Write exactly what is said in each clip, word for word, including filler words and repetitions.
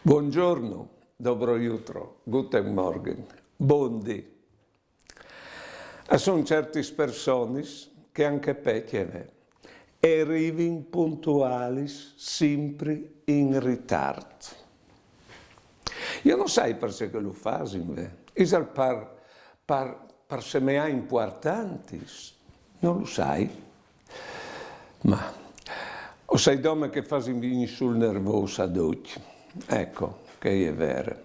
Buongiorno, dobro jutro, guten Morgen, bondi. A son certis personis che anche pecjeve e rivin puntualis simpri in ritart. Jo no sai parcè che lu fasin, ve. Isal par, par, par semeâ impuartantis? No lu sai. Ma o sai dome che fasin vignî sul nervôs a ducj. Eco, che e je vere.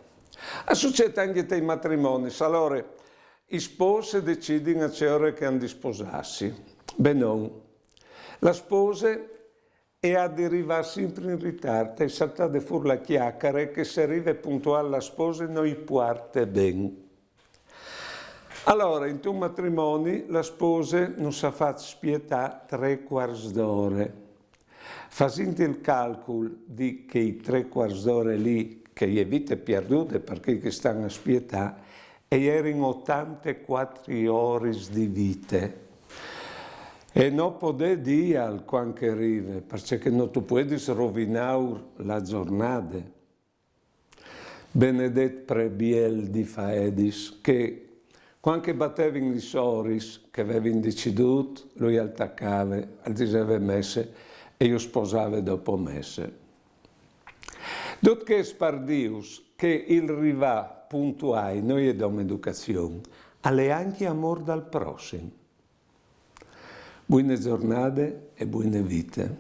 A sucêt ancje tai matrimonis. Alore, i spôs a decidin a ce ore che a àn di sposâsi. Benon. La spose e à di rivâ simpri in ritart, e saltade fûr la cjacare che se e rive puntuâl la spose no i puarte ben. Alore, intun matrimoni la spose nus à fat spietâ trê cuarts d'ore. Fasint il calcul di chei trê cuarts d'ore li, che e je vite pierdude par chei che a stan a spietâ, e jerin otantecuatri oris di vite. E no podês dîal cuant che e rive, parcè che no tu puedis rovinâur la zornade. Benedet prebiel di faedis, che cuant che a batevin lis oris che a vevin decidût, lui al tacave, al diseve messe e ju sposave dopo messe. Dut chest par dîus che il rivâ puntuâi no je dome educazion, al è ancje amôr dal prossim. Buine zornade e buine vite.